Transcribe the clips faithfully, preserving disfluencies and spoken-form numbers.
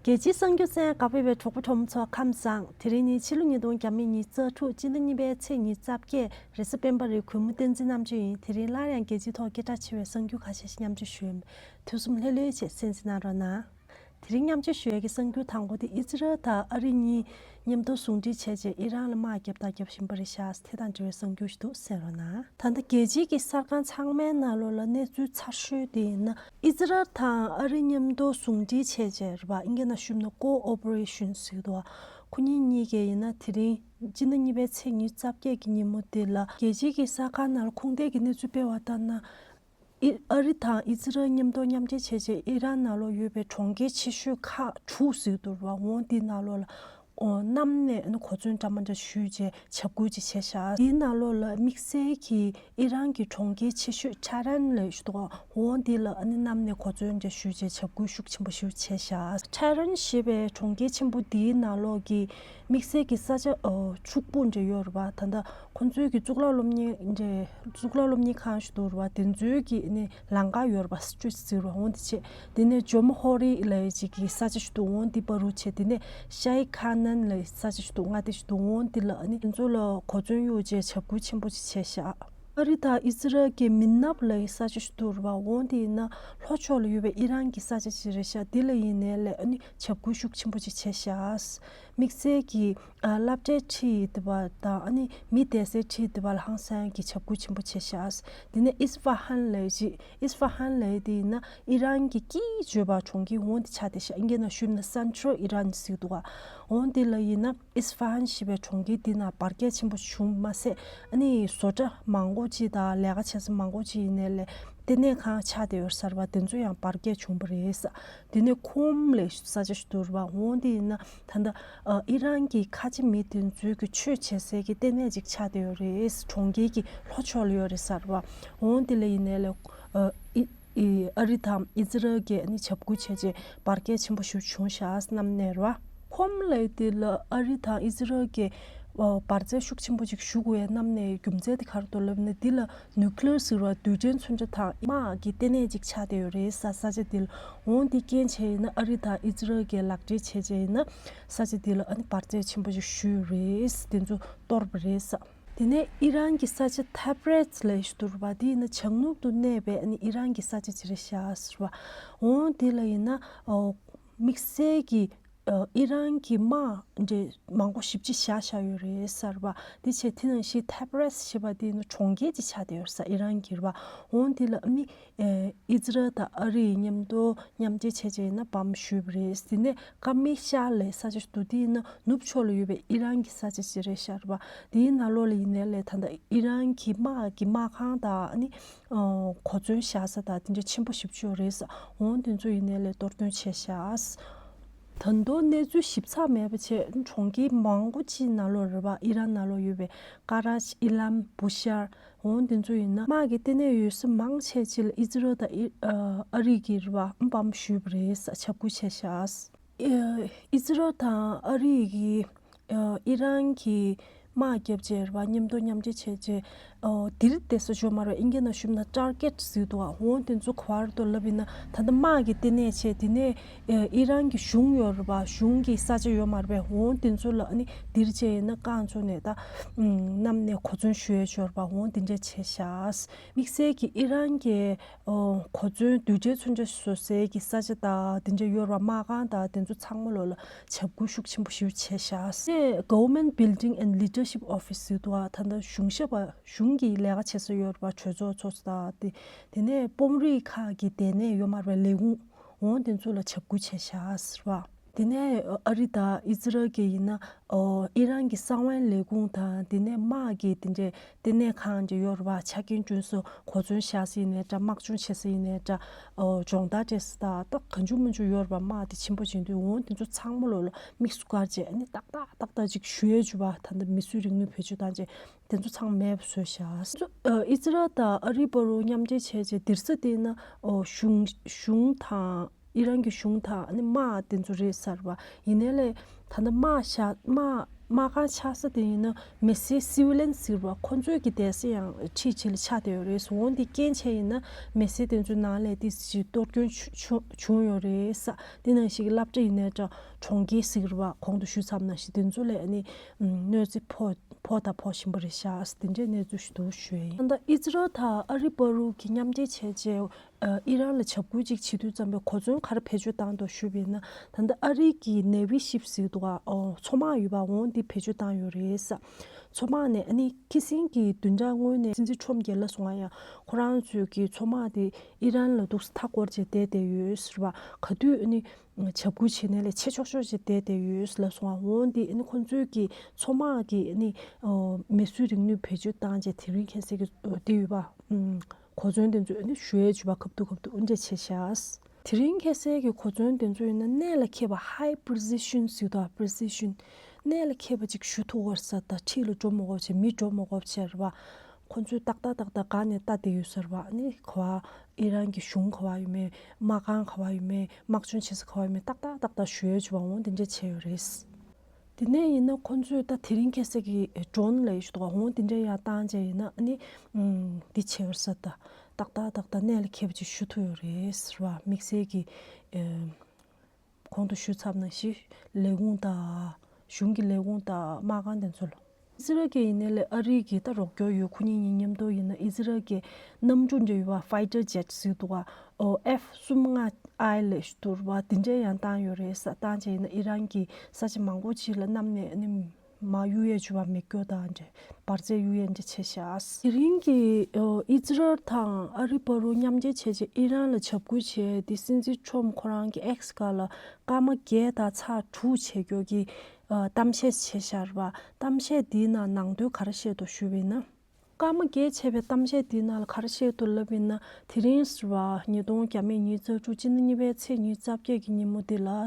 རྒྱལ་སྤྱིའི་གསར་འགྱུར་གསན་ག་པར་ཡོད་པའི་གྲོགས་པོ་གྲོགས་མོ་ཚོ་ཁམས་བཟང་། དེ་རིང་ནི་ཕྱི་ལོ་ཉིས་སྟོང་ཉི་ཤུ་རྩ་དྲུག་སྤྱི་ཟླ་གཉིས་པའི་ཚེས་ཉི་ཤུ་རྩ་བརྒྱད་རེས་གཟའ་སྤེན་པ་རེད། གུས་མོ་བསྟན་འཛིན་རྣམ་དཔྱོད་ཡིན། དེ་རིང་སླར་ཡང་རྒྱལ་སྤྱིའི་ཐོག་སྐད་གྲགས་ཆེ་བའི་གསར་འགྱུར་ཁ་ཤས་ཤིག་མཉམ་སྤྱོད་ཞུ་ཡིན། ཐུགས་བསམ་ལྷོད་ལྷོད་བྱས་གསན་གཟིགས་གནང་རོགས་གནང་། དེ་རིང་མཉམ་སྤྱོད་ཞུ་ཡས་ཀྱི་གསར་འགྱུར་དང་པོ་དེ་ཨི་ཛི་རལ་དང་ཨ་རི་གཉིས་མཉམ་དུ་ཟུང་འབྲེལ་བྱས་རྗེས་ཨི་རན་ལ་དམག་བརྒྱབ་དང་བརྒྱབ་བཞིན་པ་རེད་ཤག་དེ་དང་འབྲེལ་བའི་གསར་འགྱུར་ཞིག་འདུག་གསན་རོགས་གནང་། ད་ལྟ་རྒྱལ་སྤྱིའི་གི་གསར་ཁང་ཚང་མའི་ནང་ལོགས་ལ་གནས་ཚུལ་ཚ་ཤོས་དེ་ཡིན་ན། ཨི་ཛི་རལ་དང་ཨ་རི་མཉམ་དུ་ཟུང་འབྲེལ་བྱས་རྗེས་རེད་པ། ཨིན་སྐད་ནང་ཞུས་ན་ཀོ་ཨོ་པ་རེ་ཤན་ཟེར་གྱི་འདུག་ཁོ་གཉིས་གཉིས་ཀས་ཡིན་ན་དེ་རིང་སྤྱི་ཟླ་གཉིས་པའི་ཚེས་ཉི་ཤུ་རྩ་བརྒྱད་ཀྱི་ཉིན་མོ་དེ་ལ་རྒྱལ་སྤྱིའི་གི་གསར་ཁང་ནང་ལ་ཁུངས་ལྡན་གྱི་གནས་ཚུལ་སྤེལ་བ་ལྟར་ན། ཨི་ཨ་རི་དང་ཨི་ཛི་རལ་མཉམ་དུ་མཉམ་འབྲེལ་བྱས་རྗེས་ཨི་རན་ནང་ལོགས་ཡོད་པའི་གྲོང་ཁྱེར་ཆེ་ཤོས་ཁག་དྲུག་ཟེར་གྱི་འདུག་རེད་པ། འོ་འདི་ནང་ལོགས་ལ་ཨོ་གནམ་ནས་ཨ་ནི་གོ་མཚོན་འདྲ་མི་འདྲ་གཞུས་རྗེས་འཇབ་རྒོལ་ཅིག་བྱས་ཤག་དེའི་ནང་ལོགས་ལ་དམིགས་བསལ་གྱིས་ཨི་རན་གྱི་གྲོང་ཁྱེར་ཆེ་ཤོས་ཊེ་ཧ་རན་ལབ་ཞིག་འདུག་འོ་འདི་ལ་ཨ་ནི་གནམ་ནས་གོ་མཚོན་འདྲ་གཞུས་རྗེས་འཇབ་རྒོལ་ཤུགས་ཆེན་པོ་ཞིག་བྱས་ཤག་ཊེ་ཧ་རན་ཞེས་པའི་གྲོང་ཁྱེར་ཆེན་པོ་འདིའི་ནང་ལོགས་ཀྱི་དམིགས་བསལ་གྱི་ས་ཆ་ཨོ་ཕྱུག་པོ་འདྲ་ཡོད་རེད་པ། ད་ལྟ་ཁོང་ཚོའི་གི་གཙུག་ལག་སློབ་གཉེར་འདྲ་གཙུག་ལག་སློབ་གཉེར་ཁང་ཞིག་འདུག་རེད་པ། དེ་ཚོའི་གི་ཨ་ནི་ལམ་ཁ་ཡོད་རེད་པ། སི་ཊི་རིཊ་ཟེར་བ། འོ་འདི་བྱས། དེ་ནས་ཇོ་མོ་ཧོ་རི་ལབ་ཡས་ཅིག་གི་ས་ཆ་ཞིག་འདུག་འོ་འདི་བར་དུ་བྱས། དེ་ནས་ཤའི་ཁ་ནན་ལབ་ཡས་ས་ཆ་ཞིག་འདུག་མངའ་སྡེ་ཞིག་འདུག་འོ་འདི་ལ་ཨ་ནི་དེ་ཚོ་ལ་གོ་མཚོན་གཡུགས་རྗེས་འཇབ་རྒོལ་ཆེན་པོ་ཅིག་བྱས་ཤག་ཨ་རི་དང་ཨི་ཛི་རལ་གྱི་མིན་ནབ་ལབ་ཡས་ས་ཆ་ཞིག་འདུག་རེད་པ། འོ་འདི་ཡིན་ན་ལྷོ་ཕྱོགས་ལ་ཡོད་པའི་ཨི་རན་གྱི་ས་ཆ་ཅིག་རེད་ཤག་འདི་ལ་ཡིན་ནའི་ལས་ཨ་ནི་འཇབ་རྒོལ་ཤུགས་ཆེན་པོ་ཅིག་བྱས་ཤག་དམིགས་བསལ་གྱི་ཨ་སློབ་གྲྭའི་འཁྲིས་དེ་པ་དང་ཨ་ནི་མི་བསྡད་སའི་འཁྲིས་དེ་པ་ལ་ཧང་སང་གི་འཇབ་རྒོལ་ཆེན་པོ་བྱས་ཤག་དེ་ནས་ཨིས་ཧྥ་ཧན་ལབ་ཅིག་ཨིས་ཧྥ་ཧན་ལབ་དེ་ཡིན་ན་ཨི་རན་གྱི་དཀྱིལ་བརྗོད་པ་གྲོང་ཁྱེར་འོ་འདི་ཆགས་བསྡད་ཤག་ཨིན་སྐད་ནང་ཞུས་ན་Central Iran ཟེར་འདུག་ག་འོ་འདི་ལ་ཡིན་ན་ཨིས་ཧྥ་ཧན་ཞེས་པའི་གྲོང་ཁྱེར་འདི་ནང་འབར་གས་ཆེན་པོ་བྱུང་མ་ཟད། ཨ་ནི་བཟོ་གྲྭ་མང་པོ་ཅིག་དང་ལས་ཀ་བྱེད་ས་མང་པོ་ཅིག་ཡིན་ནའི་ལས་ལྟེ་གནས་ཁང་ཆགས་བསྡད་ཡོད་ས་རེད་པ། དེ་ཚོ་ཡང་འབར་གས་བྱུང་བ་རེད། དེ་ནས་ཁོམ་ལབ་ས་ཆ་ཞིག་འདུག་རེད་པ། འོ་འདི་ཡིན་ན་ད་ལྟ་ཨ་ཨི་རན་གྱི་ཁ་ཆེ་མི་དེ་ཚོའི་གི་ཆོས་བྱེད་སའི་གི་ལྟེ་གནས་ཅིག་ཆགས་བསྡད་ཡོད་རེད། གྲོང་ཁྱེར་གྱི་ལྷོ་ཕྱོགས་ལ་ཡོད་རེད་ས་རེད་པ། འོ་འདི་ལ་ཡིན་ནའི་ལས་ཨ་ཨི་ཨི་ཨ་རི་དང་ཨི་ཛི་རལ་གྱིས་ཨ་ནི་འཇབ་རྒོལ་བྱས་རྗེས་འབར་གས་ཆེན་པོ་ཞིག་བྱུང་ཤག་གནམ་ནས་རེད་པ། ཁོམ་ལབ་དེ་ལ་ཨ་རི་དང་ཨི་ཛི་རལ་གྱི་ཨ་འབར་རྫས་ཤུགས་ཆེན་པོ་ཅིག་བཞུ་དགོས་པའི་གནམ་ནས་རྒྱུ་མཚན་དེ་ག་རེ་འདུག་ལབ་ན། འདི་ལ་ནིའུ་ཀི་ལི་ཡར་ཟེར་བ་རྡུལ་ཕྲན་མཚོན་ཆ་དང་དམག་གི་ལྟེ་གནས་ཅིག་ཆགས་བསྡད་ཡོད་རེད་ས་ས་ཆ་འདི་ལ། འོ་འདི་རྐྱེན་བྱས་ཡིན་ན་ཨ་རི་དང་ཨི་ཛི་རལ་གྱིས་ལག་འབྲེལ་བྱས་བྱས་ཡིན་ན་ས་ཆ་འདི་ལ་ཨ་ནི་འབར་རྫས་ཆེན་པོ་ཅིག་བཞུས་ཡོད་རེད། དེ་ཚོ་གཏོར་བ་རེད་ས། དེ་ནས་ཨི་རན་གྱི་ས་ཆ་ཐབ་རེས་ལབ་ཞིག་འདུག་རེད་པ། དེ་ཡིན་ན་བྱང་ནུབ་ཏུ་གནས་པའི་ཨ་ནི་ཨི་རན་གྱི་ས་ཆ་ཅིག་རེད་ཤག་ཟེར་བ། འོ་དེ་ལ་ཡིན་ན་ཨོ་དམིགས་བསལ་གྱི་ཨ་ཨི་རན་གྱི་དམག་འདྲ་མང་པོ་ཞེ་པོ་ཅིག་བཞག་བཞག་ཡོད་རེད་ཟེར་བ། དེ་བྱས་དེ་ནང་བཞིན་ཐབ་རེས་ཞེས་པ་དེ་ཡིན་ན་གྲོང་ཁྱེར་ཅིག་ཆགས་བསྡད་ཡོད་རེད་ས། ཨི་རན་གྱི་རེད་པ། འོ་དེ་ལ་ཨ་ནི་ཨེ་ཨི་ཛི་རལ་དང་ཨ་རི་མཉམ་དུ་མཉམ་འབྲེལ་བྱས་བྱས་ཡིན་ན་བམ་གཞུས་པ་རེད། དེ་ནས་ཀ་མི་ཤ་ལབ་ས་ཆ་ཞིག་འདུག་དེ་ཡིན་ན་ནུབ་ཕྱོགས་ལ་ཡོད་པའི་ཨི་རན་གྱི་ས་ཆ་ཞིག་རེད་ཤག་རེད་པ། དེའི་ནང་ལོགས་ལ་ཡིན་ནའི་ལས་ད་ལྟ་ཨི་རན་གྱི་དམག་གི་དམག་ཁང་དང་ཨ་ནི་ཨ་གོ་མཚོན་བཞག་ས་དང་དེ་འདྲ་ཆེན་པོ་ཞེ་པོ་ཅིག་ཡོད་རེད་ས། འོ་དེ་ཚོ་ཡིན་ནའི་ལས་གཏོར་སྐྱོན་བྱས་ཤག་ད་དུང་གནས་ཚུལ་ཞིབ་ཚགས་མེད་པ་བྱས། གྲོང་ཁྱེར་མང་པོ་ཅིག་ནང་ལོགས་རེད་པ། ཨི་རན་ནང་ལོགས་ཡོད་པའི་ཀ་ར་ཆི། ཨི་ལམ། བུ་ཤར། འོ་དེ་ཚོ་ཡིན་ན་དམག་གི་ལྟེ་གནས་ཡོད་ས་མང་ཆེ་ཅིག་ལ་ཨི་ཛི་རལ་དང་ཨི་ཨ་ཨ་རི་གིས་རེད་པ། བམ་གཞུས་པ་རེད་ས། འཇབ་རྒོལ་བྱས་ཤག་ཨི་ཨི་ཛི་རལ་དང་ཨ་རི་གིས་ཨ་ཨི་རན་གྱི་དམག་བརྒྱབ་བྱས་རེད་པ། མཉམ་དུ་མཉམ་འབྲེལ་བྱས་བྱས་ཨ་དེར་བསྡད་ས་ཞོ་མ་རེད། ཨིན་སྐད་ནང་ཞུས་ན་ཊར་གེཊ་ཟེར་འདུག་ག་འོ་དེ་ཚོ་ག་པར་འདུག་ལབ་ཡིན་ན་ད་ལྟ་དམག་གི་ལྟེ་གནས་བྱས། དེ་ནས་ཨ་ཨི་རན་གྱི་གཞུང་ཡོད་རེད་པ། གཞུང་གི་ས་ཆ་ཡོད་མ་རེད་པས། འོ་དེ་ཚོ་ལ་ཨ་ནི་དེར་བྱས་ཡིན་ན་རྐང་བཙུགས་ནས་ད་གནམ་ནས་གོ་མཚོན་གཞུ་ཡས་ཡོད་རེད་པ། འོ་དེ་འདྲས་བྱས་ཤག་དམིགས་བསལ་གྱི་ཨི་རན་གྱི་ཨོ་གོ་མཚོན་རྡུལ་ཕྲན་མཚོན་ཆ་བཟོ་སའི་གི་ས་ཆ་དང་དེ་འདྲ་ཡོད་རེད་པ། དམག་ཁང་དང་དེ་ཚོ་ཚང་མ་ལོགས་ལ་འཇབ་རྒོལ་ཤུགས་ཆེན་པོ་ཞིག་བྱས་ཤག་དེ་Government Building and Leadership Office ཟེར་འདུག་ག་ད་ལྟ་གཞུང་ཞབས་པ་གཞུང་གི་ལས་ཀ་བྱེད་ས་ཡོད་རེད་པ། གྲོས་ཚོགས་ཚོགས་ས་དང་དེ་དེ་ནས་དཔོན་རིགས་ཁག་གི་སྡེ་ནས་ཡོད་མ་རེད་པ། ལས་ཁུངས་འོ་དེ་ཚོ་ལ་འཇབ་རྒོལ་བྱས་ཤག་ཟེར་བ། དེ་ནས་ཨ་རི་དང་ཨི་ཛི་རལ་གྱི་ཡིན་ན། ཨོ་ཨི་རན་གྱི་གསང་བའི་ལས་ཁུངས་དང་དེ་ནས་དམག་གི་དེ་འདྲའི་ལྟེ་གནས་ཁང་འདྲ་ཡོད་རེད་པ། ཆ་རྐྱེན་བསྐྲུན་ས་གོ་མཚོན་བཞག་ས་ཡིན་ནའི་འདྲ། དམག་སྦྱོང་བྱེད་ས་ཡིན་ནའི་འདྲ། ཨོ་སྦྱོང་བརྡར་སྤྲད་ས་དང་ད་གང་བྱུང་མང་བྱུང་ཡོད་རེད་པ། དམག་དེ་ཆེན་པོ་བྱེད་དུས་འོ་དེ་ཚོ་ཚང་མ་ལོགས་ལ་དམིགས་སུ་བཀར་བྱས་ཨ་ནི་ཏག་ཏག་ཏག་ཏག་ཅིག་གཞུ་ཡས་བྱུང་བ། ད་ལྟ་མིས་བཟོས་རིག་ནུས་བེད་སྤྱོད་བཏང་བྱས་དེ་ཚོ་ཚང་མ་མེད་པ་བཟོས་བཞག་ཨོ་ཨི་ཛི་རལ་དང་ཨ་རི་བར་དུ་མཉམ་འབྲེལ་བྱས་བྱས་དེར་ས་དེ་ཡིན་ན་ཨོ་གཞུང་གཞུང་དང་། ཨི་རན་གྱི་གཞུང་དང་ཨ་ནི་དམག་དེ་ཚོ་རེད་ས་རེད་པ། ཡིན་ནའི་ལས་ད་ལྟ་དམག་བཞག་དམག་ དམག་ཁང་ཆགས་ས་དེ་ཡིན་ན་མི་སེར་སི་ཝི་ལན་ཟེར་བ་ཁོ་ཚོའི་གི་བསྡད་ས་ཡང་ཕྱི་ཕྱི་ལ་ཆགས་བསྡད་ཡོད་རེད། འོ་འདི་རྐྱེན་བྱས་ཡིན་ན་མི་སེར་དེ་ཚོའི་ནང་ལ་ཏོག་ཙམ་གཏོར་སྐྱོན་བྱུང་བྱུང་ཡོད་རེད་ས། དེ་ནང་བཞིན་གྱི་སློབ་གྲྭ་ཡིན་ནའི་འདྲ། གྲོང་ཁྱེར་ཟེར་བ་གོང་དུ་ཞུས་ཚར་བ་ནང་བཞིན་དེ་ཚོ་ལ་ཨ་ནི་གནོད་འཚེ་ཕོག་ཕོག་དང་ཕོག་བཞིན་པ་རེད་ཤག་དེ་འདྲའི་གནས་ཚུལ་ཞིག་འདུག་ཞུ་ཡ་ཡིན། ད་ལྟ་ཨི་ཛི་རལ་དང་ཨ་རི་བར་དུ་གི་མཉམ་འབྲེལ་བྱས་རྗེས། ཨ་ཨི་རན་ལ་འཇབ་རྒོལ་ཅིག་བྱེད་དུས་ཙམ་པའི་གོ་མཚོན་ག་རེ་བེད་སྤྱོད་བཏང་འདུག་ཞུས་པ་ཡིན་ན། ད་ལྟ་ཨ་རི་གི་ནེ་ཝི་ཤིབ་ཟེར་འདུག་ག་ཨོ་མཚོ་དམག་ཡོད་པ་འོ་འདི་བེད་སྤྱོད་བཏང་ཡོད་རེད་ས། མཚོ་དམག་ནས་ཨ་ནི་ཁི་སིང་གི་བདུན་ཕྲག་སྔོན་ནས་སྲིད་འཛིན་ཁྲོམ་གྱིས་ལབ་སོང་ང་ཡང་ཁོ་རང་ཚོས་ཀྱི་མཚོ་དམག་དེ་ཨི་རན་ལ་འདུག་མཐའ་བསྐོར་བྱས་བསྡད་བསྡད་ཡོད་ཟེར་བ། ག་དུས་ཨ་ནི་འཇབ་རྒོལ་བྱེད་ནས་ལས་བྱེད་ཆོག་ཆོག་བྱས་བསྡད་བསྡད་ཡོད་ལབ་སོང་ང་། འོ་འདི་ཨ་ནི་ཁོ་ཚོས་ཀྱི་མཚོ་དམག་གི་ཨ་ནི་ཨོ་མེ་གསོད་རིག་ནུས་བེད་སྤྱོད་བཏང་བྱས་དེ་རིང་ཁ་སང་གི་ཨོ་འདི་ཡོད་པ། གོ་མཚོན་དེ་ཚོ་ནི་ཞུ་ཡས་བྱུས་པ་ཁབ་ཏུ་ཁབ་ཏུ་འདྲ་བྱས་ཤག་དེ་རིང་ཁ་སང་གི་གོ་མཚོན་དེ་ཚོ་ཡིན་ན་གནད་ལ་འཁེལ་བ་high precision ཟེར་དང་precision། གནད་ལ་འཁེལ་བ་ཅིག་ཞུ་ཐུབ་པར་ས་དང་འཁྲིས་ལ་འགྲོ་མི་དགོས་བྱས་མི་འགྲོ་མི་དགོས་བྱས་རེད་པ། ཁོ་ཚོས་ཏག་ཏག་ཏག་ཏག་ག་ནས་ལྟ་བསྡད་ཡོད་ས་རེད་པ། ནི་ག་བ་ཨི་རན་གྱི་གཞུང་ག་བ་ཡོད་མེད། དམག་ཁང་ག་བ་ཡོད་མེད། དམག་སྦྱོང་བྱེད་ས་ག་བ་ཡོད་མེད་ཏག་ཏག་ཏག་ཏག་ཞུ་ཡས་བྱུས་པ་འོང་དེ་འདྲ་བྱས་ཡོད་རེད། དེ་ནས་ཡིན་ན་ཁོ་ཚོས་ད་དེ་རིང་ཁ་སང་གི་ཌོན་ལབ་ཡས་ཞིག་འདུག་ག་འོང་དེ་འདྲ་ཡར་བཏང་བྱས་ཡིན་ན་ཨ་ནི་ཨུམ་འདི་བྱས་པར་ས་ད་ཏག་ཏག་ཏག་ཏག་གནད་ལ་འཁེལ་བ་ཅིག་ཞུ་ཐུབ་ཡོད་རེད་ཟེར་བ། དམིགས་བསལ་གྱི་ཨེ་གོང་དུ་ཞུས་ཚར་བ་ནང་བཞིན་ལས་ཁུངས་དང་གཞུང་གི་ལས་ཁུངས་དང་དམག་ཁང་དེ་ཚོ་ལ། ཨི་ཛི་རལ་གྱི་ཡིན་ནའི་ལས་ཨ་རི་གི་ད་རོགས་སྐྱོར་ཡོད། ཁོ་གཉིས་གཉིས་མཉམ་དུ་ཡིན་ན་ཨི་ཛི་རལ་གྱི་གནམ་གྲུ་འདྲ་ཡོད་པ་fighter jet ཟེར་འདུག་ག་ཨོ་F གསུམ་ལྔ་ཨའི་ལས་ཞུ་དུར་བ་དེ་འདྲའི་ཡང་བཏང་ཡོད་རེད་ས། བཏང་བྱས་ཡིན་ན་ཨི་རན་གྱི་ས་ཆ་མང་པོ་ཅིག་ལ་གནམ་ནས་ནི་མ་གཡུག་ཡས་བྱུས་པ་མེ་སྒྱོགས་དང་འདྲ་འབར་རྫས་གཡུག་ཡས་འདྲ་བྱས་ཤག་དེ་རིང་གི་ཨོ་ཨི་ཛི་རལ་དང་ཨ་རི་བར་དུ་མཉམ་འབྲེལ་བྱས་རྗེས་ཨི་རན་ལ་འཇབ་རྒོལ་བྱས་ཏེ་སྲིད་འཛིན་ཁྲོམ་ཁོ་རང་གི་X་སྒང་ལ་སྐར་མ་བརྒྱད་དང་ཚེག་དྲུག་བྱས་སྐྱོར་གྱི་ཨ་གཏམ་བཤད་བྱས་ཤག་རེད་པ། གཏམ་བཤད་འདིའི་ནང་ནང་དོན་ག་རེ་བཤད་འདུག་ཞུས་པ་ཡིན་ན། སྐར་མ་བརྒྱད་བྱས་པའི་གཏམ་བཤད་འདིའི་ནང་ལ་ག་རེ་བཤད་འདུག་ལབ་ཡིན་ན། དེ་རིང་ཟེར་བ་ཉིས་སྟོང་བརྒྱ་མེད་ཉི་ཤུ་རྩ་དྲུག་སྤྱི་ཟླ་གཉིས་པའི་ཚེས་ཉི་ཤུ་རྩ་བརྒྱད་ཀྱི་ཉིན་མོ་འདི་ལ། ཨ་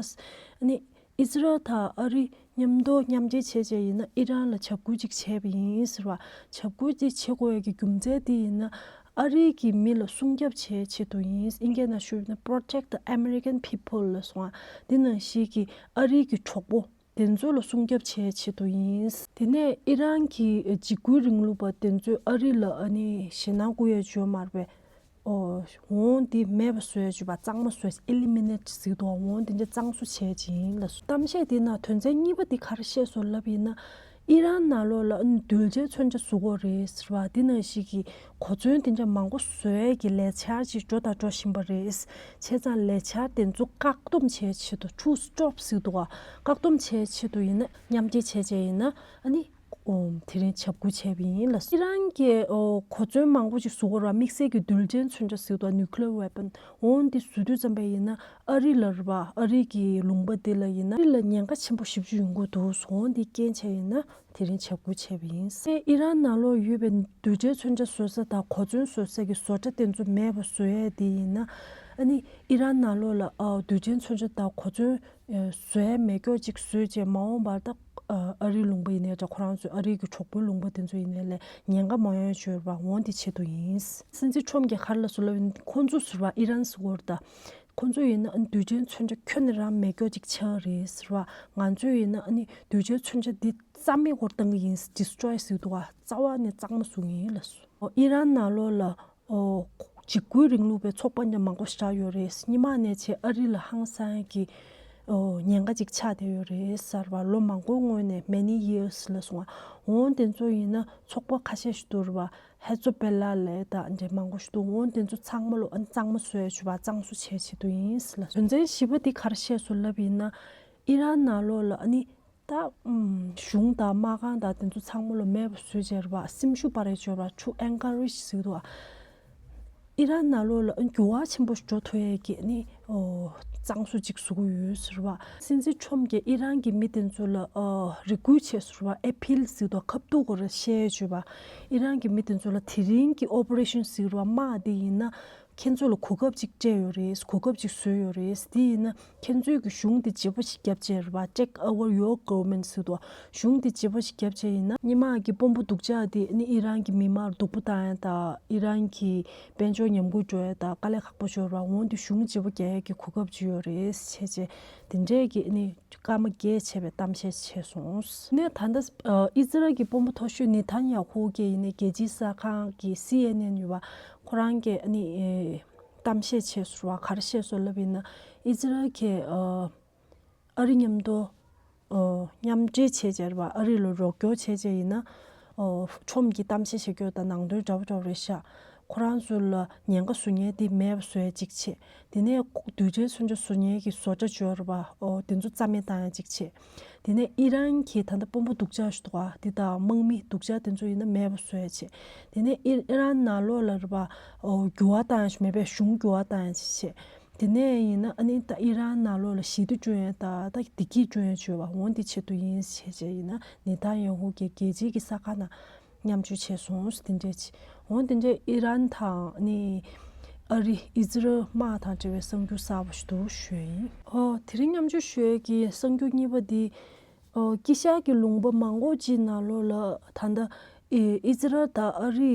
ནི་ཨི་ཛི་རལ་དང་ཨ་རི་མཉམ་དུ་མཉམ་འབྲེལ་བྱས་བྱས་ཡིན་ན་ཨི་རན་ལ་འཇབ་རྒོལ་ཅིག་བྱས་པ་ཡིན་ཟེར་བ། འཇབ་རྒོལ་འདི་བྱེད་དགོས་ཡ་གི་རྒྱུ་མཚན་འདི་ཡིན་ན་ཨ་རི་གི་མི་ལ་སྲུང་སྐྱོབ་བྱེད་ཆེད་དུ་ཡིན། ཨིན་སྐད་ནང་ཞུས་ན་protect the American people ལབ་སོང་ང་། འདི་ནང་བཞིན་གྱི་ཨ་རི་གི་གྲོགས་པོ་དེ་ཚོ་ལ་སྲུང་སྐྱོབ་བྱེད་ཆེད་དུ་ཡིན། དེ་ནས་ཨི་རན་གྱི་འཇིགས་སྐུལ་རིང་ལུགས་པ་དེ་ཚོས་ཨ་རི་ལ་ཨ་ནི་ཞེད་སྣང་སྐུལ་ཡ་བྱོས་མ་རེད་པས། ཨོ་འོང་འདི་མེད་པ་བཟོས་བྱས་པ་གཙང་མ་བཟོས། Eliminate ཟེར་དུས་འོང་འདི་འདྲ་གཙང་བཟོ་བྱས་ཅིང་ལ་སོ། གཏམ་བཤད་འདི་ནང་དོན་ཚན་གཉིས་པ་འདི་ག་རེ་བཤད་སོང་ལབ་ཡིན་ན། ཨི་རན་ནང་ལོགས་ལ་ཨ་ནི་གདུལ་བྱའི་མཚོན་ཆ་བཟོ་དགོས་རེད་ཟེར་བ་འདི་ནང་བཞིན་གྱི་གོ་མཚོན་འདི་འདྲ་མང་པོ་བཟོ་ཡས་ཀྱི་ལས་འཆར་ཅིག་འགྲོ་དང་འགྲོ་བཞིན་པ་རེད། བྱས་ཙང་ལས་འཆར་དེ་ཚོ་བཀག་སྡོམ་བྱས་ཆེད་དུ་to stop ཟེར་འདུག་ག་བཀག་སྡོམ་བྱས་ཆེད་དུ་ཡིན་ན་མཉམ་འབྲེལ་བྱས་བྱས་ཡིན་ན་ཨ་ནི། ཨོ་དེ་རིང་འཇབ་རྒོལ་བྱས་པ་ཡིན་ལ། ཨི་རན་གྱིས་ཨོ་གོ་མཚོན་མང་པོ་ཅིག་བཟོ་དགོས་ར། དམིགས་བསལ་གྱི་རྡུལ་ཕྲན་མཚོན་ཆ་ཟེར་དང་nuclear weapon འོ་འདི་བཟོ་དུས་ཙམ་པ་ཡིན་ན་ཨ་རི་ལ་རེད་པ། ཨ་རི་གི་ལུང་པ་འདི་ལ་ཡིན་ན་ཨ་རི་ལ་ཉེན་ཁ་ཆེན་པོ་ཞེ་པོ་ཅིག་ཡོང་གི་འདུག་འོ་འདི་རྐྱེན་བྱས་ཡིན་ན་དེ་རིང་འཇབ་རྒོལ་བྱས་པ་ཡིན། ཨི་རན་ནང་ལོགས་ཡོད་པའི་རྡུལ་ཕྲན་མཚོན་ཆ་བཟོ་ས་དང་གོ་མཚོན་བཟོ་ས་གི་བཟོ་གྲྭ་དེ་ཚོ་མེད་པ་བཟོ་ཡས་དེ་ཡིན་ན་ཨ་ནི་ཨི་རན་ནང་ལོགས་ལ་ཨ་རྡུལ་ཕྲན་མཚོན་ཆ་དང་གོ་མཚོན། བཟོས་མེད་སྐྱོ་ཅིག་བཟོས་རྗེས་མ་འོངས་པར་ད་ཨ་རིའི་ལུང་པ་ཡིན་ནའི་འདྲ། ཁོ་རང་ཚོའི་ཨ་རིའི་གི་གྲོགས་པོའི་ལུང་པ་དེ་ཚོ་ཡིན་ནའི་ལས་ཉེན་ཁ་མ་ཡོང་བྱོས་པ་འོང་དེ་ཆེད་དུ་ཡིན། སྲིད་འཛིན་ཁྲོམ་གྱིས་ག་རེ་ལབ་སོང་ལབ་ཡིན། ཁོང་ཚོ་ཟེར་བ་ཨི་རན་ཟེར་བ་རེད་ད། ཁོང་ཚོ་ཡིན་ན་རྡུལ་ཕྲན་མཚོན་ཆ་ཁྱོན་ནས་རང་མེད་སྐྱོ་ཅིག་ཆགས་རེད་ཟེར་བ། ང་ཚོས་ཡིན་ན་ཨ་ནི་རྡུལ་ཕྲན་མཚོན་ཆ་འདི་རྩ་མེད་སྐོར་བཏང་གི་ཡིན། Destroy ཟེར་འདུག་ག་རྩ་བ་ནས་གཙང་མ་བཟོ་གི་ཡིན་ལབ་སོང་། ཨི་རན་ནང་ལོགས་ལ། ཨོ། འཇིགས་སྐུལ་རིང་ལུགས་པའི་ཚོགས་པ་འདྲ་མང་པོ་ཞིག་ཡོད་རེད། སྔོན་མ་ནས་བྱས་ཨ་རི་ལ་ཧང་སང་གི་ཨོ་ཉེན་ཁ་ཅིག་ཆགས་བསྡད་ཡོད་རེད་ཟེར་བ། ལོ་མང་པོའི་སྔོན་ནས་many years ལ་སོང་བ། འོང་དེ་ཚོ་ཡིན་ན་ཚོགས་པ་ཁ་ཤས་ཤིག་འདུག་རེད་བ། ཧེ་ཛོ་བེ་ལ་ལས་དང་འདྲ་མང་པོ་ཞིག་འདུག་འོང་དེ་ཚོ་ཚང་མ་ལོ་ཨ་ནི་གཙང་མ་བཟོ་ཡ་བྱུས་པ་གཙང་བཟོ་བྱས་བྱེད་དུ་ཡིན་ཟེར་ལ། དོན་ཚན་བཞི་པ་འདི་ག་རེ་བཤད་སོང་ལབ་ཡིན་ན། ཨི་རན་ནང་ལོགས་ལ་ཨ་ནི། ད་ཨུམ། གཞུང་དང་དམག་ཁང་དང་དེ་ཚོ་ཚང་མ་ལོ་མེད་པ་བཟོས་བྱས་རེད་བ། སེམས་ཤུགས་སྤར་རེ་བྱོས་ར། to encourage ཟེར་འདུག་བ། ཨི་རན་ནང་ལོགས་ལ་འགྱུར་བ་ཆེན་པོ་ཞིག་འགྲོ་ཐུབ་ཡས་ཀྱི་ནི་ཨོ་གཙང་བཟོ་ཅིག་བཟོ་གི་ཡོད་ཟེར་བ། སྲིད་འཛིན་ཁྲོམ་གྱིས་ཨི་རན་གྱི་མི་དེ་ཚོ་ལ་ཨོ་རེ་སྐུལ་བྱས་ཟེར་བ། appeal ཟེར་འདུག་བ། ཁ་ཐུག་གོ་ར་བཤད་བྱོས་བ། ཨི་རན་གྱི་མི་དེ་ཚོ་ལ་དེ་རིང་གི་operation ཟེར་བ་དམག་དེ་ཡིན་ན། ཁྱེད་ཚོ་ལ་གོ་སྐབས་ཅིག་སྤྲད་ཡོད་རེད། གོ་སྐབས་ཅིག་བཟོས་ཡོད་རེད། དེ་ཡིན་ན་ཁྱེད་ཚོའི་གི་གཞུང་དེ་བརྗེ་པོ་ཞིག་བརྒྱབ་བྱས་རེད་བ། Take over your government ཟེར་དུས་གཞུང་དེ་བརྗེ་པོ་ཞིག་བརྒྱབ་བྱས་ཡིན་ན་སྔོན་མ་གི་དཔོན་པོ་སྡུག་ཅག་དེ་ནི་ཨི་རན་གྱི་མི་མང་ལ་སྡུག་པོ་བཏང་ཡ་དང་ཨི་རན་གྱི་དཔལ་འབྱོར་ཉམས་རྒུད་འགྲོ་ཡ་དང་དཀའ་ལས་ཁག་པོ་ཤོར་བ། འོང་དེ་གཞུང་བརྗེ་པོ་རྒྱག་ཡ་གི་གོ་སྐབས་ཅིག་ཡོད་རེད་བྱས་བྱས་དེ་འདྲས་ཀྱི་ནི་ སྐར་མ་བརྒྱད་བྱས་པའི་གཏམ་བཤད་བྱས་སོང་། ནས་ད་ལྟ་ཨི་ཛི་རལ་གྱི་དཔོན་པོ་མཐོ་ཤོས་ནེ་ཐན་ཡ་ཧུ་གིས་ཡིན་ནའི་རྒྱལ་སྤྱིའི་གསར་ཁང་གི་སི་ཨེན་ཨེན་ཡོད་པ་ཁོ་རང་གིས་ཨ་ནི་གཏམ་བཤད་བྱས་སོང་བ། ག་རེ་བཤད་སོང་ལབ་ཡིན་ན་ཨི་ཛི་རལ་གྱིས་ཨ་རི་མཉམ་དུ་མཉམ་འབྲེལ་བྱས་བྱས་རེད་བ། ཨ་རི་ལ་རོགས་སྐྱོར་བྱས་བྱས་ཡིན་ན་ཁྲོམ་གྱི་གཏམ་བཤད་བྱེད་རྒྱུ་དང་ནང་དོན་འདྲ་བོ་འདྲ་བོ་རེད་ཤག་ཁོ་རང་ཚོ་ལ་ཉེན་ཁ་བཟོ་མཁན་དེ་མེད་པ་བཟོ་ཡ་གཅིག་བྱས། དེ་ནས་རྡུལ་ཕྲན་མཚོན་ཆ་བཟོ་མཁན་གྱི་བཟོ་གྲྭ་འབྱོར་བ་ཨོ་དེ་ཚོ་རྩ་མེད་བཏང་ཡ་གཅིག་བྱས། དེ་ནས་ཨི་རན་གྱི་ད་ལྟ་དཔོན་པོ་སྡུག་ཅག་ཞིག་འདུག་ག་དེ་དང་དམག་མི་སྡུག་ཅག་དེ་ཚོ་ཡིན་ན་མེད་པ་བཟོ་ཡ་བྱས། དེ་ནས་ཨི་ཨི་རན་ནང་ལོགས་ལ་རེད་བ་ཨོ་འགྱུར་བ་བཏང་ཡ་ཞིག་མེད་པའི་གཞུང་འགྱུར་བ་བཏང་ཡ་ཅིག་བྱས། དེ་ནས་ཡིན་ན་ཨ་ནི་ད་ཨི་རན་ནང་ལོགས་ལ་ཞི་བདེ་བསྐྲུན་ཡ་ད་ད་བདེ་སྐྱིད་བསྐྲུན་ཡ་བྱོས་བ་འོང་དེ་ཆེད་དུ་ཡིན་བྱས་བྱས་ཡིན་ན་ནེ་ཐན་ཡ་ཧུ་གྱིས་རྒྱལ་སྤྱིའི་གི་གསར་ཁང་ནང་མཉམ་སྤྱོད་བྱས་སོང་། དེ་འདྲས་བྱས་འོང་དེ་འདྲས་ཨི་རན་དང་ནི་ཨ་རི་ཨི་ཛི་རལ་དམག་དང་འབྲེལ་བའི་གསར་འགྱུར་གསར་པ་ཞིག་འདུག་ཞུ་ཡ་ཡིན། ཨོ་དེ་རིང་མཉམ་སྤྱོད་ཞུ་ཡ་གི་གསར་འགྱུར་གཉིས་པ་འདི་ཨོ་དཀྱིལ་ཤར་གྱི་ལུང་པ་མང་པོ་ཅིག་ནང་ལོགས་ལ་ད་ལྟ་ཨི་ཨི་ཛི་རལ་དང་ཨ་རི་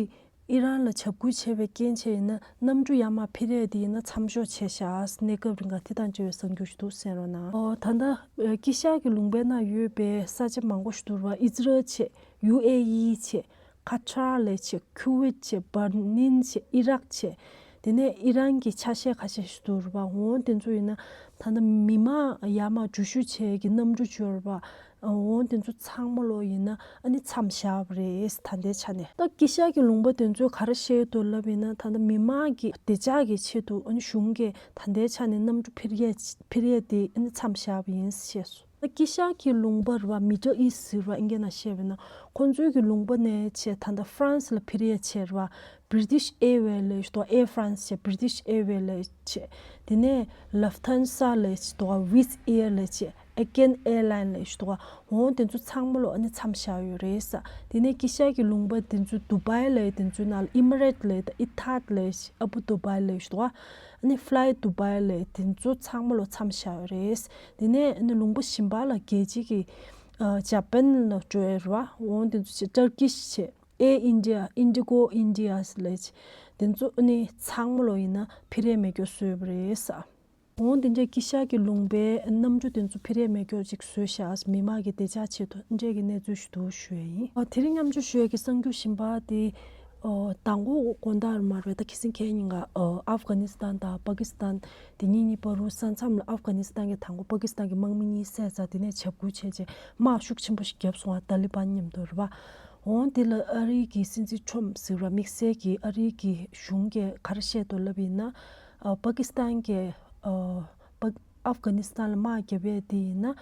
ཨི་རན་ལ་འཇབ་རྒོལ་བྱས་པའི་རྐྱེན་བྱས་ཡིན་ན་གནམ་གྲུ་ཡར་མར་འཕུར་ཡས་དེ་ཡིན་ན་མཚམས་འཇོག་བྱས་ཤག་གནས་སྐབས་རིང་ག་དེ་དང་འབྲེལ་བའི་གསར་འགྱུར་ཞིག་འདུག་གསན་རོགས་གནང་། ཨོ་ད་ལྟ་དཀྱིལ་ཤར་གྱི་ལུང་པའི་ནང་ཡོད་པའི་ས་ཆ་མང་པོ་ཞིག་ཏུ་རེད་བ་ཨི་ཛི་རལ་བྱས། ཡུ་ཨེ་ཨི་བྱས། ཁ་ཐར་ལབ་བྱས། ཁུ་ཝེད་བྱས། བྷ་རེན་བྱས། ཨི་རག་བྱས། དེ་ནས་ཨི་རན་གྱི་ཆ་ཤས་ཁ་ཤས་ཤིག་འདུག་རེད་བ། འོ་དེ་ཚོ་ཡིན་ན་ད་ལྟ་མི་མང་ཡར་མར་འགྲུལ་བཞུད་བྱེད་ཀྱི་གནམ་གྲུ་འབྱོར་བ། འོ་དེ་ཚོ་ཚང་མ་ལོ་ཡིན་ན་ཨ་ནི་མཚམས་བཞག་པ་རེད། ད་ལྟའི་ཆ་ནས་ད་དཀྱིལ་ཤར་གྱི་ལུང་པ་དེ་ཚོས་ག་རེ་བཤད་འདུག་ལབ་ཡིན་ན་ད་ལྟ་མི་མང་གི་བདེ་འཇགས་ཀྱི་ཆེད་དུ་ཨ་ནི་གཞུང་གིས་ད་ལྟའི་ཆ་ནས་གནམ་གྲུ་འཕུར་ཡས་འཕུར་ཡས་དེ་ཨ་ནི་མཚམས་བཞག་པ་ཡིན་ཞེས་སོ། དཀྱིལ་ཤར་གྱི་ལུང་པ་རེད་བ། མི་ཌལ་ཨི་སི་ཊི་ཟེར་བ་ཨིན་སྐད་ནང་བཤད་པ་ཡིན་ན་ཁོང་ཚོའི་གི་ལུང་པ་ནས་བྱས་ད་ལྟ་ཧྥ་རན་སི་ལ་འཕུར་ཡས་བྱས་རེད་བ། British Airways ལབ་ཞིག་འདུག Air France བྱས། British Airways ལབ་བྱས། དེ་ནས་Lufthansa ལབ་ཞིག་འདུག Wizz Air ལབ་བྱས། Aegean Airline ལབ་ཞིག་འདུག་འོ་དེ་ཚོ་ཚང་མ་ལོ་ཨ་ནི་མཚམས་བཞག་ཡོད་རེད་ས། དེ་ནས་དཀྱིལ་ཤར་གྱི་ལུང་པ་དེ་ཚོ་Dubai ལབ་དེ་ཚོའི་ནང་ལ་Emirates ལབ་དང་Etihad ལབ་ཞིག Abu Dhabi ལབ་ཞིག་འདུག་ཨ་ནི་Fly Dubai ལབ་དེ་ཚོ་ཚང་མ་ལོ་མཚམས་བཞག་ཡོད་རེད། དེ་ནས་ཨ་ནི་ལུང་པ་གཞན་པ་ལ་རྒྱལ་སྤྱི་གི་ཨ་ཇ་པན་ལ་འགྲོ་ཡ་རེད་བ། འོ་དེ་ཚོ་བྱས་Turkish བྱས། Air India, Indigo India ལབ་བྱས། དེ་ཚོ་ཨ་ནི་ཚང་མ་ལོ་ཡིན་ན་འཕུར་ཡས་མེད་རྒྱུ་བཟོས་པ་རེད་ས། འོ་དེ་འདྲའི་དཀྱིལ་ཤར་གྱི་ལུང་པའི་གནམ་གྲུ་དེ་ཚོ་འཕུར་ཡས་མེད་རྒྱུ་ཅིག་བཟོས་ཤག་མི་མང་གི་བདེ་འཇགས་ཆེད་དུ་འདྲའི་གི་གནས་ཚུལ་ཞིག་འདུག་ཞུ་ཡ་ཡིན། ཨ་དེ་རིང་མཉམ་སྤྱོད་ཞུ་ཡ་གི་གསར་འགྱུར་གཞན་པ་དེ་ཨོ་མདང་དགོང་དགོང་དག་མ་རེད་ད་ཁ་སང་ཁ་ཉིན་ག་ཨོ་ཨབ་གྷ་ནི་སི་ཐན་དང་པ་ཀི་སི་ཐན་དེ་གཉིས་གཉིས་བར་དུ་ས་མཚམས་ལ་ཨབ་གྷ་ནི་སི་ཐན་གྱི་མདང་དགོང་པ་ཀི་སི་ཐན་གྱི་དམག་མི་གཉིས་བསད་ཚར། དེ་ནས་འཇབ་རྒོལ་བྱས་རྗེས་དམག་ཤུགས་ཆེན་པོ་ཞིག་བརྒྱབ་སོང་བ་ཏཱ་ལི་བན་མཉམ་དུ་རེད་བ། འོང་དེ་ལ་ཨ་རིའི་གི་སྲིད་འཛིན་ཁྲོམ་ཟེར་བ་དམིགས་བསལ་གྱི་ཨ་རིའི་གི་གཞུང་གིས་ག་རེ་བཤད་འདུག་ལབ་ཡིན་ན། ཨ་པ་ཀི་སི་ཐན་གྱི་ཨ་པ་ཨབ་གྷ་ནི་སི་ཐན་ལ་དམག་བརྒྱབ་ཡས་དེ་ཡིན་ན།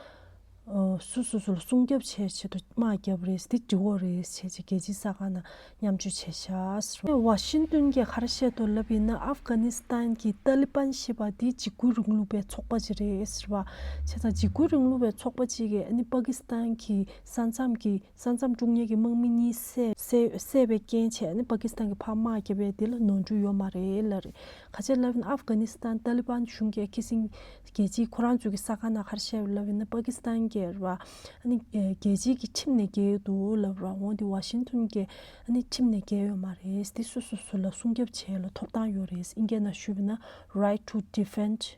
ཨ་སོ་སོ་སོ་ལ་སྲུང་སྐྱོབ་བྱེད་ཆེད་དུ་དམག་བརྒྱབ་རེད། དེ་འགྲིག་གི་རེད་ཟེར་བྱས་རྒྱལ་སྤྱིའི་གསར་ཁང་ནང་མཉམ་སྤྱོད་བྱས་ཤག་ཟེར། ཝ་ཤིང་ཏོན་གྱིས་ག་རེ་བཤད་འདུག་ལབ་ཡིན་ན་ཨབ་གྷ་ནི་སི་ཐན་གྱི་ཏཱ་ལི་བན་ཞེས་པ་དེ་འཇིགས་སྐུལ་རིང་ལུགས་པའི་ཚོགས་པ་ཅིག་རེད་ཟེར་བ། བྱས་ཙང་འཇིགས་སྐུལ་རིང་ལུགས་པའི་ཚོགས་པ་ཅིག་གིས་ཨ་ནི་པ་ཀི་སི་ཐན་གྱི་ས་མཚམས་ཀྱི་ས་མཚམས་དཀྲུག་མཁན་གྱི་དམག་མི་གཉིས་བསད་བསད་བསད་པའི་རྐྱེན་བྱས་ནས་པ་ཀི་སི་ཐན་གྱི་ཕར་དམག་བརྒྱབ་པའི་དེ་ལ་ནོར་འཁྲུལ་ཡོད་མ་རེད་ལབ་རེད། ག་ཅི་ལབ་ན་ཨབ་གྷ་ནི་སི་ཐན་ཏཱ་ལི་བན་གཞུང་གིས་ཁ་སང་རྒྱལ་སྤྱིའི་ཁོ་རང་ཚོའི་གི་གསར་ཁང་ནང་ག་རེ་བཤད་ལབ་ཡིན་ན་པ་ཀི་སི་ཐན་གྱི་རེད་བ། ཨ་ནི་རྒྱལ་སྤྱིའི་གི་ཁྲིམས་ནས་འགལ་འདུག་ལབ་ར། འོང་དེ་ཝ་ཤིང་ཏོན་གྱིས་ཨ་ནི་ཁྲིམས་ནས་འགལ་ཡོད་མ་རེད། དེ་སོ་སོ་སོ་ལ་སྲུང་སྐྱོབ་བྱེད་ལ་ཐོབ་ཐང་ཡོད་རེད། ཨིན་སྐད་ནང་ཞུས་པ་ན་right to defend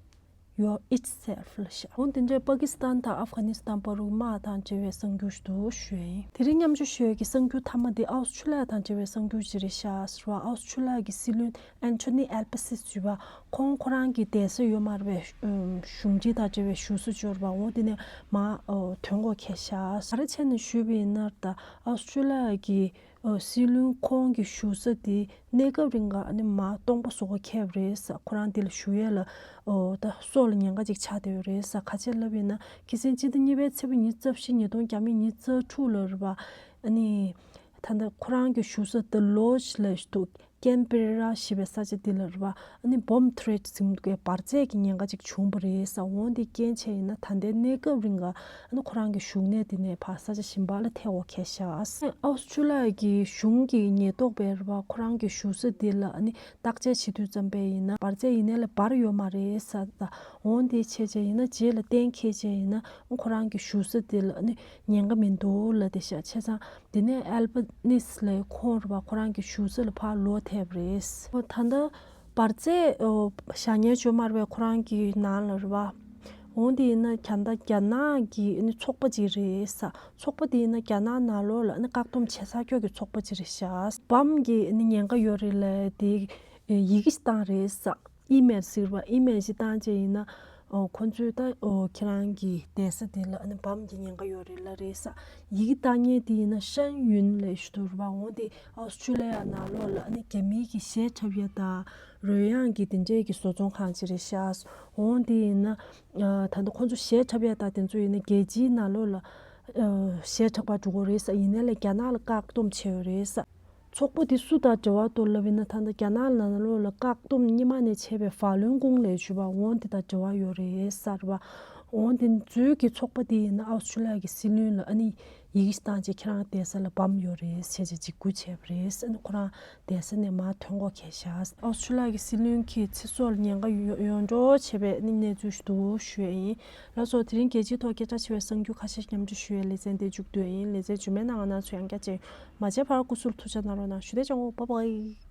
your itself ལ་བཞག་འོང་དེ་འདྲའི་པ་ཀི་སི་ཐན་དང་ཨབ་གྷ་ནི་སི་ཐན་བར་དུ་དམག་དང་འབྲེལ་བའི་གསར་འགྱུར་ཞིག་འདུག་ཞུ་ཡ་ཡིན། དེ་རིང་མཉམ་སྤྱོད་ཞུ་ཡ་གི་གསར་འགྱུར་མཐའ་མ་དེ་ཨའུ་སི་ཁྲུ་ལི་ཡ་དང་འབྲེལ་བའི་གསར་འགྱུར་ཅིག་རེད་ཤག་ཟེར་བ། ཨའུ་སི་ཁྲུ་ལི་ཡ་གི་སྲིད་བློན་ཨན་ཐོ་ནི་ཨལ་བྷ་སི་ཟེར་བ་ཁོང་ཁོ་རང་གི་བསྡད་ས་ཡོད་མ་རེད་པས། གཞུང་འབྲེལ་དང་འབྲེལ་བའི་བཞུགས་ས་འབྱོར་བ། འོ་དེ་ནས་མ་ཐོན་གོ་ཁེ་ཤག་ག་རེ་བྱས་ནས་ཞུས་པ་ཡིན་ན་ད་ཨའུ་སི་ཁྲུ་ལི་ཡ་གི་ཨོ་སྲིད་བློན་ཁོང་གི་བཞུགས་ས་དེ་གནས་སྐབས་རིང་ག་ཨ་ནི་མ་སྟོང་པ་བཟོ་གོ་ཁེབས་རེད་ས། ཁོ་རང་དེ་ལ་བཞུགས་ཡས་ལ་ཨོ་ད་སྲོག་ལ་ཉེན་ཁ་ཅིག་ཆགས་བསྡད་ཡོད་རེད་ས། ག་ཅི་ལབ་ཡིན་ན་ཁ་སང་སྤྱི་ཟླ་གཉིས་པའི་ཚེས་པ་ཉི་ཤུ་རྩ་བཞི་ཉིས་སྟོང་ཉི་ཤུ་རྩ་དྲུག་ལ་རེད་པ། ཨ་ནི་ད་ལྟ་ཁོ་རང་གི་བཞུགས་ས་དེ་ལོ་ཇི་ལ་འདུག་ཀན་བེ་ར་ཞེས་པའི་ས་ཆ་འདི་ལ་རེད་པ། ཨ་ནི་བོམ་ཐི་རེ་ཊི་ཟེར་གྱི་འདུག་གས། འབར་རྫས་ཀྱི་ཉེན་ཁ་ཅིག་བྱུང་བ་རེད་ས། འོང་དེ་རྐྱེན་བྱས་ཡིན་ན་ད་ལྟའི་གནས་སྐབས་རིང་ག་ཨ་ནི་ཁོ་རང་གི་བཞུགས་གནས་དེ་ནས་ཕར་ས་ཆ་གཞན་པ་ལ་ཐད་འོ་ཁེ་ཤག་ཨ་སི་ཁྲུ་ལི་ཡ་གི་གཞུང་གི་ཉེན་རྟོག་པས་རེད་པ། ཁོ་རང་གི་བཞུགས་ས་དེ་ལ་ཨ་ནི་བརྟག་དཔྱད་བྱེད་དུས་ཙམ་པས་ཡིན་ན་འབར་རྫས་ཡིན་ནའི་ལ་འབར་ཡོད་མ་རེད་ས། ད་འོང་དེ་བྱས་བྱས་ཡིན་ན་རྗེས་ལ་གཏན་འཁེལ་བྱས་ཡིན་ན་ཁོ་རང་གི་བཞུགས་ས་དེ་ལ་ཨ་ནི་ཉེན་ཁ་མི་འདུག་ལབ་བསྡད་ཤག་བྱས་ཙང་། དེ་ནས་ཨལ་བྷ་ནི་སི་ལབ་ཁོང་རེད་པ། ཁོ་རང་གི་བཞུགས་ས་ལ་ཕར་ལོག་ཐེབས་རེད། ཨོ་ད་ལྟ་འབར་རྫས་ཨོ་བཞག་མཁན་ཅིག་ཡོད་མ་རེད་པས། ཁོ་རང་གི་ནང་ལ་རེད་པ། འོང་དེ་ཡིན་ན་ཁྱད་ད་རྒྱ་ནག་གི་ཨ་ནི་ཚོགས་པ་ཅིག་རེད་ས། ཚོགས་པ་དེ་ཡིན་ན་རྒྱ་ནག་ནང་ལོགས་ལ་ཨ་ནི་བཀག་སྡོམ་བྱེད་ས་ཁྱོད་ཀྱི་ཚོགས་པ་ཅིག་རེད་ཤག་བམ་གྱི་ཨ་ནི་ཉེན་ཁ་ཡོད་རེད་ལ་དེ་ཡི་གེ་ཞིག་བཏང་རེད་ས། ཨི་མེལ་ཟེར་བ་ཨི་མེལ་ཞིག་བཏང་བྱས་ཡིན་ན། ཨོ་ཁོ་ཚོས་ད་ཨོ་ཁྱེད་རང་གི་བསྡད་ས་དེ་ལ་ཨ་ནི་བམ་གྱི་ཉེན་ཁ་ཡོད་རེད་ལ་རེད་ས། ཡི་གེ་བཏང་མཁན་དེ་ཡིན་ན་ཤན་ཡུན་ལས་ཞུ་དུར་བ་འོང་དེ་ཨོ་སི་ཁྲུ་ལི་ཡ་ནང་ལོགས་ལ་ཨ་ནི་རྒྱ་མིའི་གི་གཞས་འཁྲབ་ཡ་དང་རོལ་དབྱངས་ཀྱི་དེ་འདྲས་ཀྱི་བཟོ་ཚོང་ཁང་ཅིག་རེད་ཤག་འོང་དེ་ཡིན་ན། ད་ལྟ་ཁོ་ཚོ་གཞས་འཁྲབ་ཡ་དང་དེ་ཚོ་ཡིན་ན་རྒྱལ་སྤྱིའི་ནང་ལོགས་ལ་གཞས་འཁྲབ་པར་འགྲོ་གི་རེད་ས། ཡིན་ནའི་ལ་རྒྱ་ནག་ལ་བཀག་སྡོམ་བྱས་ཡོད་རེད་ས། ཚོགས་པ་འདི་སུ་དང་འབྲེལ་བ་གཏོར་ལབ་ཡིན་ན་ད་ལྟ་རྒྱ་ནག་ནང་ལོགས་ལ་བཀག་སྡོམ་སྔོན་མ་ནས་བྱས་པའི་ཧྥ་ལུན་ཀུང་ལས་ཞུ་བ་འོང་དེ་དང་འབྲེལ་བ་ཡོད་རེད་ས་རེད་བ། འོང་དེ་ཚོའི་གི་ཚོགས་པ་དེ་ཡིན་ན་ཨའུ་སི་ཁྲུ་ལི་ཡ་གི་སྲིད་བློན་ལ་ཨ་ནི་ཡི་གེ་ཞིག་བཏང་རྗེས་ཁྱེད་རང་བསྡད་ས་ལ་བམ་ཡོད་རེད་ཟེར་བྱས་འཇིགས་སྐུལ་བྱས་པ་རེད། ཨ་ནི་ཁོ་རང་བསྡད་ས་ནས་མར་ཐོན་དགོས་ཁེལ་ཤག་ཨའུ་སི་ཁྲུ་ལི་ཡ་གི་སྲིད་བློན་གྱིས་ཚེ་སྲོག་ལ་ཉེན་ཁ་ཡོ་ཡོང་འགྲོ་བྱས་པའི་ཨ་ནི་གནས་ཚུལ་ཞིག་འདུག་ཞུ་ཡས་ཡིན། ལགས་སོ། དེ་རིང་རྒྱལ་སྤྱིའི་ཐོག་སྐད་གྲགས་ཆེ་བའི་གསར་འགྱུར་ཁ་ཤས་མཉམ་སྤྱོད་ཞུ་ཡས་ལེ་ཚན་དེ་མཇུག་བསྡུ་ཡས་ཡིན། ལེ་ཚན་རྗེས་མའི་ནང་ང་ནང་ཚོ་ཡང་བསྐྱར་མཇལ་ཡོང་། མ་མཇལ་བར་སྐུ་གཟུགས་ཐུགས་ཅག་གནང་རོགས་གནང་ཞུ། དེ་ཅང་གོ་བ་བའི།